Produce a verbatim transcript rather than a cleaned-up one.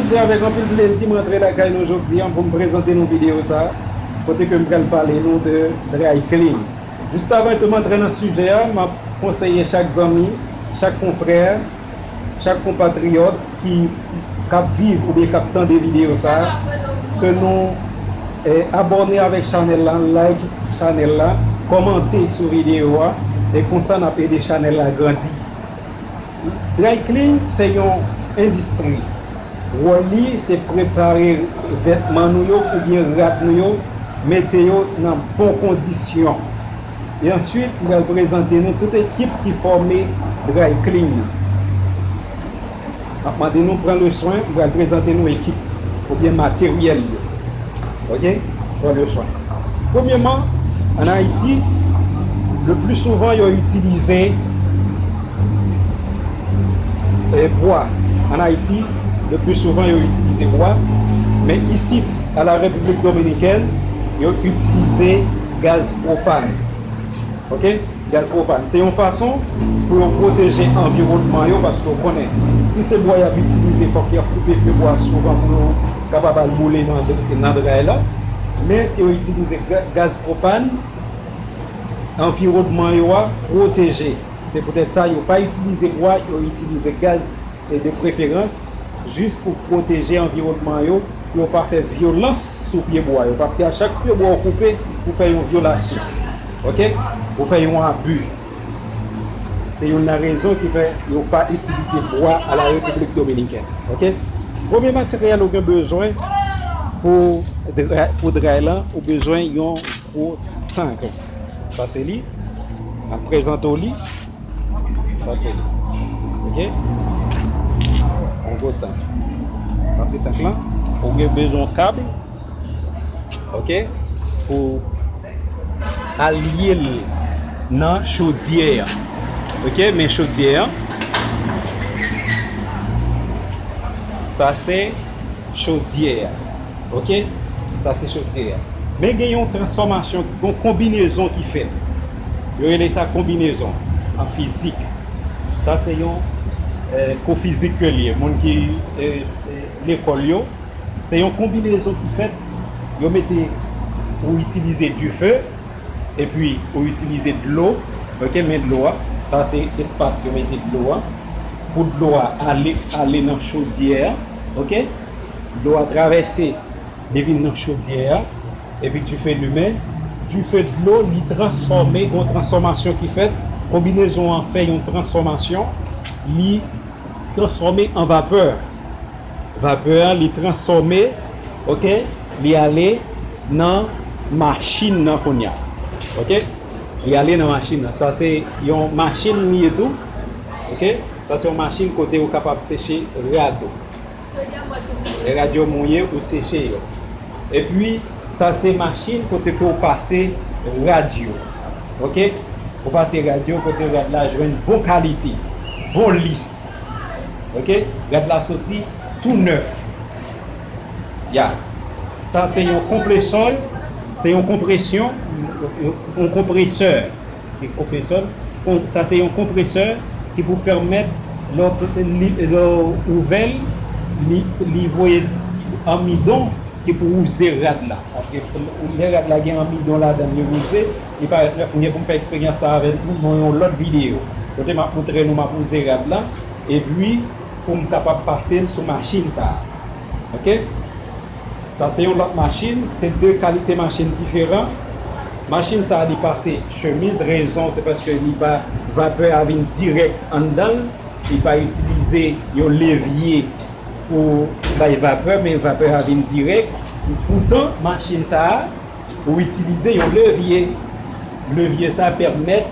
Se avèk anpil plezi m antre lakay nou jodi a pou m prezante nou videyo sa a, kote ke m pral pale nou de dry clean. Jis avan ke m antre nan sijè a, m ap konseye chak zanmi, chak konfrè, chak konpatriyòt ki, k ap viv oubyen k ap tande videyo sa a, ke nou, eh, abòne avèk chanèl la, like chanèl la, kòmante sou videyo a, e konsa n ap ede chanèl la grandi. Dry clean se yon endistri. Wòl li se prepare vètman nou yo oubyen rad nou yo, mete yo nan bon kondisyon. E answit, m pral prezante nou tout ekip ki fòme dry clean nan. M ap mande nou pran le swen, m pral prezante nou ekip oubyen materyèl yo. Oke? Pran le swen. Premyèman, ann Ayiti, le pli souvan yo itilize, eh, bwa. Ann Ayiti, le pli souvan yo itilize bwa, men isit, a la Repiblik Dominikèn, yo itilize gaz pwopàn. Oke? Gaz pwopàn. Se yon fason pou yo pwoteje anviwònman yo, paske w konnen, si se bwa y ap itilize, fòk y ap koupe pye bwa souvan pou yo kapab al boule nan, nan dray la. Men si yo itilize ga-, gaz pwopàn, anviwònman yo a pwoteje. Se poutèt sa yo pa itilize bwa, yo itilize gaz, e de preferans, jis pou pwoteje anviwònman yo, pou yo pa fè vyolans sou pye bwa yo. Paske a chak pye bwa ou koupe, ou fè yon vyolasyon. Oke? Ou fè yon abi. Se youn nan rezon ki fè yo pa itilize bwa a la Repiblik Dominikèn. Oke? Premye materyèl ou gen bezwen pou dra-, pou dray lan, ou bezwen yon gwo tank. Sa se li. M ap prezante w li. Sa se li. Oke? Yon gwo tank. Sa se tank lan. Ou gen bezwen kab. Oke? Pou al lye l nan chodyè a. Oke? Men chodyè a. Sa se chodyè a. Oke? Sa se chodyè a. Men gen yon transfòmasyon, yon konbinezon ki fèt. Yo rele sa konbinezon an fizik. Sa se yon, eh, kou fizik ke l ye. Moun ki, eh, eh, lekòl yo, se yon konbinezon ki fèt. Yo mete, ou itilize dife, epi ou itilize dlo. Oke, men dlo a, sa se espas yo mete dlo a. Pou dlo a ale, ale nan chodyè a. Oke? Dlo a travèse, li vin nan chodyè a, epi dife limen. Dife dlo, li transfòme, yon transfòmasyon ki fèt. Konbinezon an fè yon transfòmasyon, li transfòme an vapè. Vapè an, li transfòme, oke, li ale nan machin nan kounye a. Oke? Li ale nan machin nan. Sa se yon machin li ye tou. Oke? Sa se yon machin kote ou kapab seche rad ou. Lè rad yo mouye, ou seche yo. Epi, sa se machin kote ke ou pase rad yo. Oke? Ou pase rad yo kote rad la jwenn bon kalite, bon lis. Oke? Rad la soti tou nèf. Ya. Sa se yon konpresyon, se yon konpresyon, yon konpresè. Se konpresè. Kon-, sa se yon konpresè ki pou pèmèt lè w, li, lè w ouvè l, li, li voye amidon ki pou wouze rad la. Paske lè rad la gen amidon ladan l, li wouze, li parèt nèf. Mwen gen pou m fè eksperyans sa avè nou nan yon lòt videyo. Kote m ap montre nou, m ap wouze rad la, epi pou m kapab pase l sou machin sa a. Oke? Sa se yon lòt machin, se de kalite machin diferan. Machin sa a, li pase chemiz, rezon se paske li ba vapè a vin dirèk anndan l, li pa itilize yon levye pou bay vapè, men vapè a vin dirèk. Poutan, machin sa a, ou itilize yon levye. Levye sa a pèmèt